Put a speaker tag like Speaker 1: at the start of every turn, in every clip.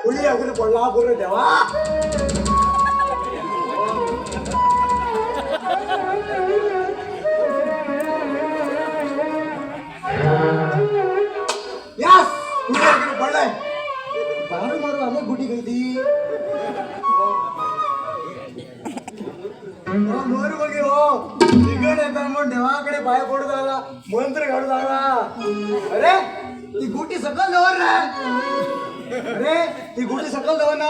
Speaker 1: पुढे अगोदर पडला बरं देवा. यस, पुढे अगोदर पडलाय. बाहेर मारू आम्ही गुटी गई. मोर बघे हो तिकड येतात म्हणून देवाकडे पाय पडू लागला, मंत्र घालू लागला. अरे ती गुटी सकल दवर रे. अरे ती गुटी सकल दवर ना.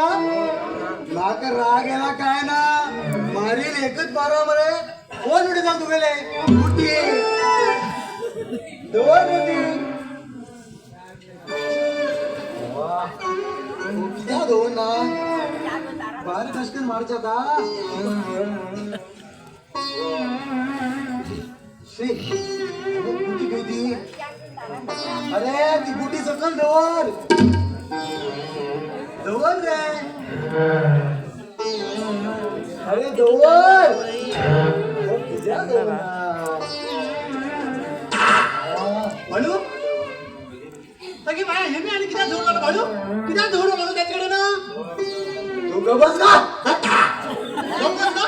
Speaker 1: लाक राग याला काय ना मारील एकच मारा मरे. कोण उडे जाऊ तुगेले गुटी दवर रे ती. वा, कित्या दवर ना बारीक कशकन मारच्या आता. शी, अरे गुटी खंय ती? अरे ती गुटी सकल दवर, दवर रे. अरे दवर. अरे कित्या दवर ना?
Speaker 2: बाळू तकी माया हे मी आणि कित्याक धरून लागलो बाळू? कित्याक धरून लागलो त्याच्याकडे ना?
Speaker 1: तू गप बस का?
Speaker 2: गप्प बस का?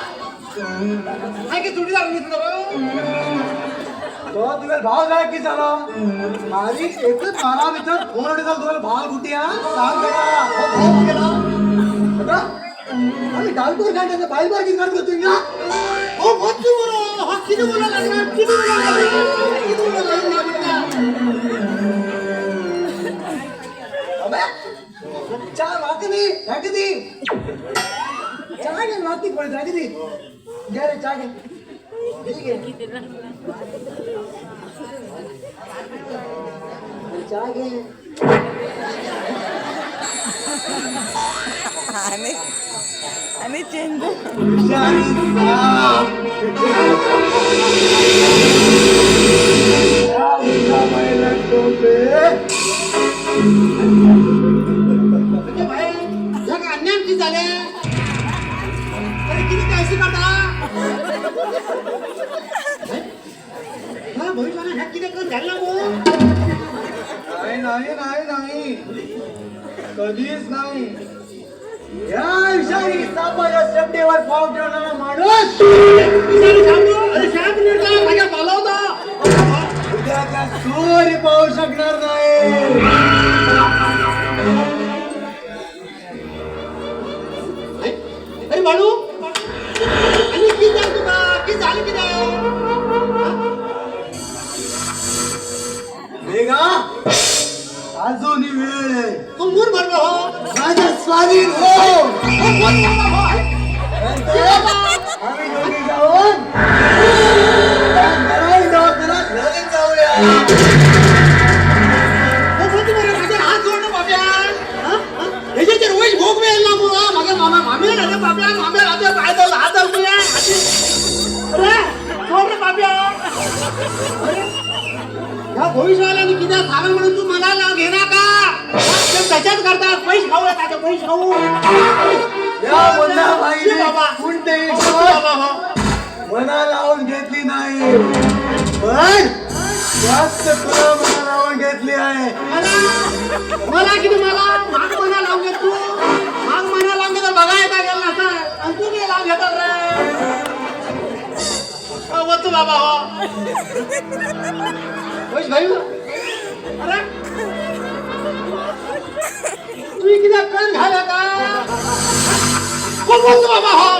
Speaker 2: काय की जोडीदार दिसतो
Speaker 1: तो तुला भाव झाला की झाला मारी एकच मारा भितर फोन उडे तुला भाव गुटी. हा सांग त्याला.
Speaker 2: भाऊ गेला.
Speaker 1: आता आम्ही डालपूर घाट बाईल बागी करतो तुझ्या.
Speaker 2: हो वच्चू बरो हा किती बोलायला लागला, किती बोलायला लागला, किती बोलायला लागला.
Speaker 1: अबे चा मागणी दी चहा घे. मागती पडे जागी दी. घे रे चहा घे. ठीक आहे, अरे चहा घे.
Speaker 3: आणि आणि चेंज.
Speaker 1: विषारी साप. या उंचाबाईला टोपे.
Speaker 2: म्हणजे बाई ह्या काय अन्याय किती झाले? अरे किती काय अशी करता ह्या भविष्याला? ह्या किती करून झालं ना मग?
Speaker 1: नाही नाही नाही नाही, कधीच नाही. या विषारी सापाच्या शेपटीवर पाव ठेवणारा माणूस
Speaker 2: विषारी साप तो, अरे साप निघाला, माझ्या पालावता.
Speaker 1: उद्याच्या सूर्य पाहू शकणार नाही.
Speaker 2: अरे बाळू, आणि किती झालं तुका? किती झालं किती?
Speaker 1: वेगा, अजूनही वेळ आहे.
Speaker 2: तू मूर भरलो हो.
Speaker 1: माझ्या स्वाधीन हो.
Speaker 2: हो, मूर भरलो हो.
Speaker 1: नंतर आम्ही दोघी जाऊन त्या नराई दवाखान्यात लगेच जाऊया.
Speaker 2: हो, बोलतो बरं, माझ्या हात जोडणं बाब्या. हा? हा? ह्याच्याचे रोज भोग मिळेल ना मुला. माझ्या मामा मामीला राहते बाब्या, माम्या राहते पाय जाऊ हात जाऊ तुझ्या. अरे सोड रे बाब्या. अरे ह्या भविष्यवाल्याने किती झालं म्हणून तू मला लाव घेणार का? हा? ते त्याच्यात करतात पैसे खाऊ त्याचे पैसे खाऊ.
Speaker 1: या मुन्ना भाईने
Speaker 2: बाबा.
Speaker 1: कोणतेही
Speaker 2: हो,
Speaker 1: गोष्ट
Speaker 2: बाबा, हो.
Speaker 1: मना लावून घेतली नाही, पण जास्त तुला मना लावून घेतली आहे.
Speaker 2: मला मला किती मला माग मना लावून घेत तू. माग मना लावून घेत बघा येता गेला नसा आणि तू बी लावून घेतात रे. अ, वच्चू बाबा हो. होय भाई, अरे तू किती कण झाला का? कोण बोलतो बाबा हो?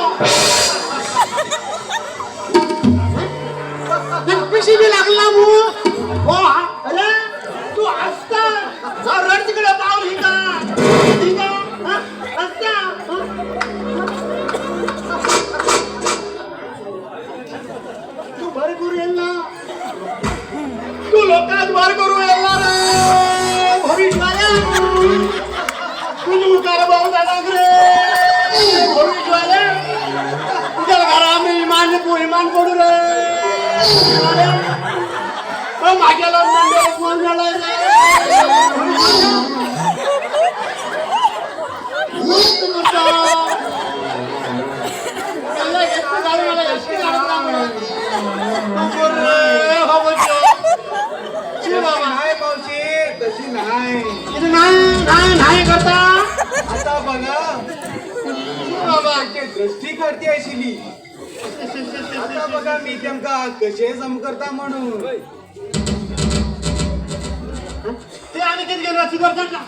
Speaker 2: पिशी बी लागला मू हो हा. अरे तू हसता हा, रड तिकडे पाऊल हिका हिका. हा, हसता हा? तू बरं करू येईल ना, तू लोकांत बर करू येईल ना रे भविष्यवाल्या. तुझी उकार भाऊ दादा रे भविष्यवाल्या. तुझ्या घरा आम्ही इमान इमान पडू रे. माझ्याला कोण झालं रे? मला एसटी गाडी, मला एसटी गाडी का म्हणून? तू रे, हो बोलतो. शी बाबा.
Speaker 1: नाही मावशी, तशी नाही.
Speaker 2: किती नाही नाही नाही करता.
Speaker 1: आता दृष्टी काढती आशिल्ली. आता बघा मी तेमका कशें जम करता म्हणून.
Speaker 2: ते आम्ही किती गेलो सुदर्शनला.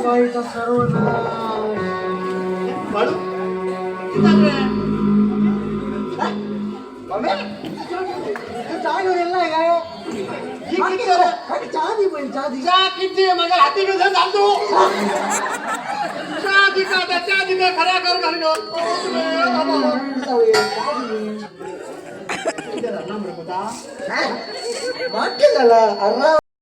Speaker 1: बाईचा सर्वनाश.
Speaker 2: बाळू किती रे?
Speaker 1: मम्मी, तू चहा घेऊन येईल नाही काय?
Speaker 2: ही किती रे?
Speaker 1: काकी, चहा दी पहिले, चहा दी.
Speaker 2: चहा किती माझ्या हाती घेऊन चालतो. चहा दी का त्या चहा दी का खऱ्या कर घाल
Speaker 1: चहा दी. वाक्य झाला अरे.